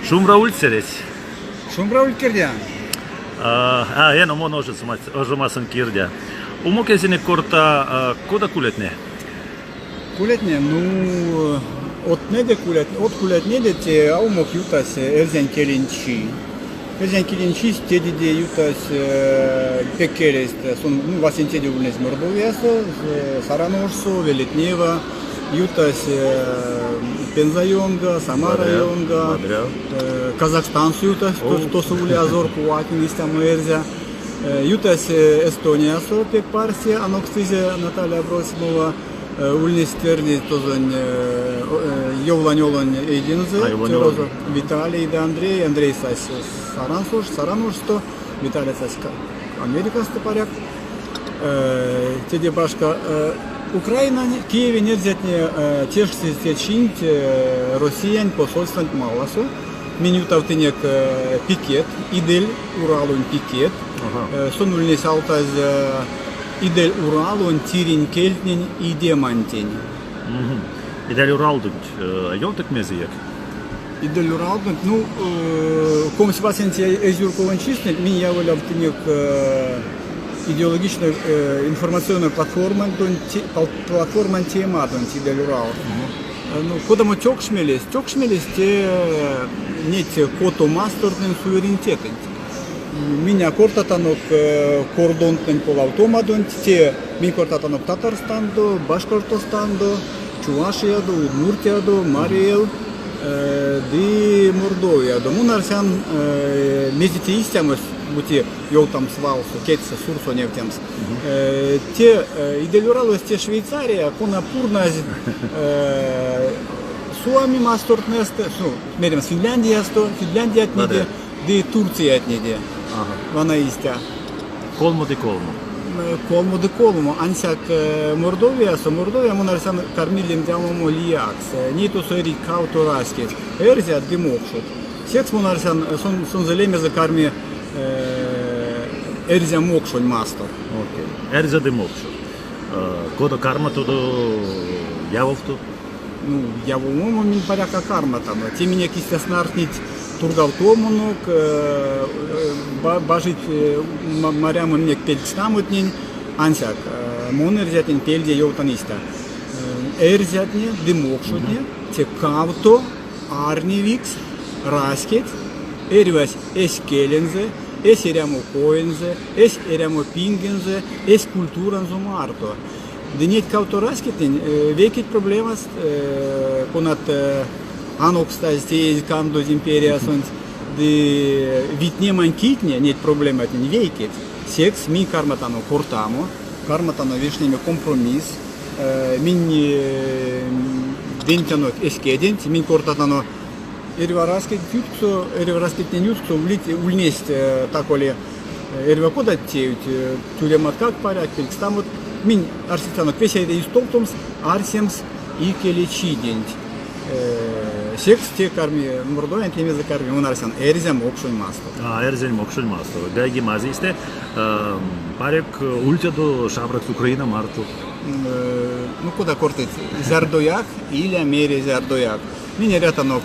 Шумбра ульть, Сыресь. Шумбра ульть, Кирдя. А, эно мон ожомасынь Кирдя. Умок эзинек корта, кода кулятне? Кулятне, ну, одтнэде кулятне, од кулятнеде те а умок ютась эрзянь келень чи. Эрзянь келень чись тедеде ютась пек келейстэ. Сон, ну, васенцеде ульнесь Мордовиясо, Саран ошсо, велетнева. Ютась Пенза ёнга, Самара ёнга, Казахстансо ютась, тосо ули азор куватнень истямо эрзя. Ютась Эстониясо пек парсте анокстызе Наталья Абросимова. Ульнесь тердезь тозонь Йовлань Олонь эйдензэ, цёразо Виталий ды Андрей. Андрей сась Саран ошсто, Виталий сась Америкасто, паряк. Теде башка, Украинань Киевень эрзятне тешкстызь те чинть Россиянь посольстванть маласо. Минь ютавтынек пикет, Идель Уралонь пикет. Сон ульнесь алтазь Идель Уралонь тиринь кельтнень идемантень. Идель Уралдонть ёвтык мезеяк? Идель Уралдонть, ну, 28 эзюрковонь чистэнть минь яволявтынек идеологичной информационной платформанть, платформань темадонть Идель Урал. Ну, кодамо тёкшмелесь? Тёкшмелесь те неть кото мастортнэнь суверенитетэнть. Минь а кортатанок кордонтнэнь полавтомадонть, те минь кортатанок Татарстандо, Башкортостандо, Чувашиядо, Удмуртиядо, Марий Эл ды Мордовиядо. Мон арсян, мезе те истямось, бути ёвтамс валсо, кедьсэ, сурсо невтемс. Те Идель-Уралось, те Швейцария, кона пурназь Суоми мастортнэстэ, ну, меремс, Финляндиясто, Финляндиятнеде ды Турциятнеде. Вана истя. Колмо ды колмо. Колмо ды колмо. Ансяк Мордовиясо, Мордовия, мон арсян, карми лемдямо лиякс. Ней тосо эрить кавто раськеть, эрзят ды мокшот. Секс мон арсян, сон, сонзэ лемезэ карми эрзя-мокшонь мастор. Окей. Эрзя ды мокшо. Кода карматадо явовто? Ну, явовомо минь паряк а карматано. Те минек истя снартнить тургавтомонок, бажить марямо минек пелькстамотнень. Ансяк мон эрзятнень пельде ёвтан истя. Эрзятне ды мокшотне те кавто арневикс раськеть, эрьвась эсь келензэ, эсь эрямо коензэ, эсь эрямо пингензэ, эсь культуранзо марто. Ды неть кавто раськетнень вейкеть проблемаст, конат анокстазь теезь кандозь империясонть, ды витнемань китне неть проблематнень вейкеть. Секс минь карматано кортамо, карматано вешнеме компромисс, минь вентянок эсь кеденть, минь кортатано эрьва раськенть ютксо, эрьва раськетнень ютксо улить, ульнесть так-оли эрьва кодат тевть, тюрематкак паряк, пелькстамот. Минь арсетянок весе истовтомс, арсемс икелечиденть. Секс те карми Мордовиянть лемезэ карми, мон арсян, эрзя-мокшонь мастор. А, эрзянь-мокшонь мастор. Гайги мазыйстэ. Паряк, ультядо шабракс Украина марто. Ну, кода кортыть, зярдояк, иля мере зярдояк. Минь эрятанок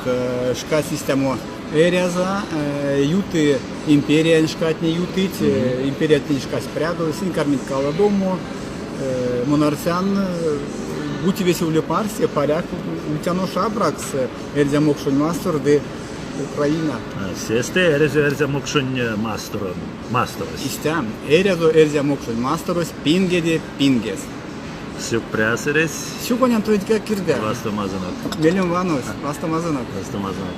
шкась истямо эряза, юты империянь шкатне ютыть, империятнень шкась прядовсь, сынь кармить каладомо. Мон арсян, бути весе уле парсте, паряк, ультяно шабракс эрзя-мокшонь мастор ды Украина. Сестэ эрзя-мокшонь мастор, масторось. Истя, эрязо эрзя-мокшонь масторось пингеде пингес. Сюкпря, Сыресь. Сюконян тонетькак, Кирдя. Вастомазонок. Мелем ванозь, вастомазонок. Вастомазонок.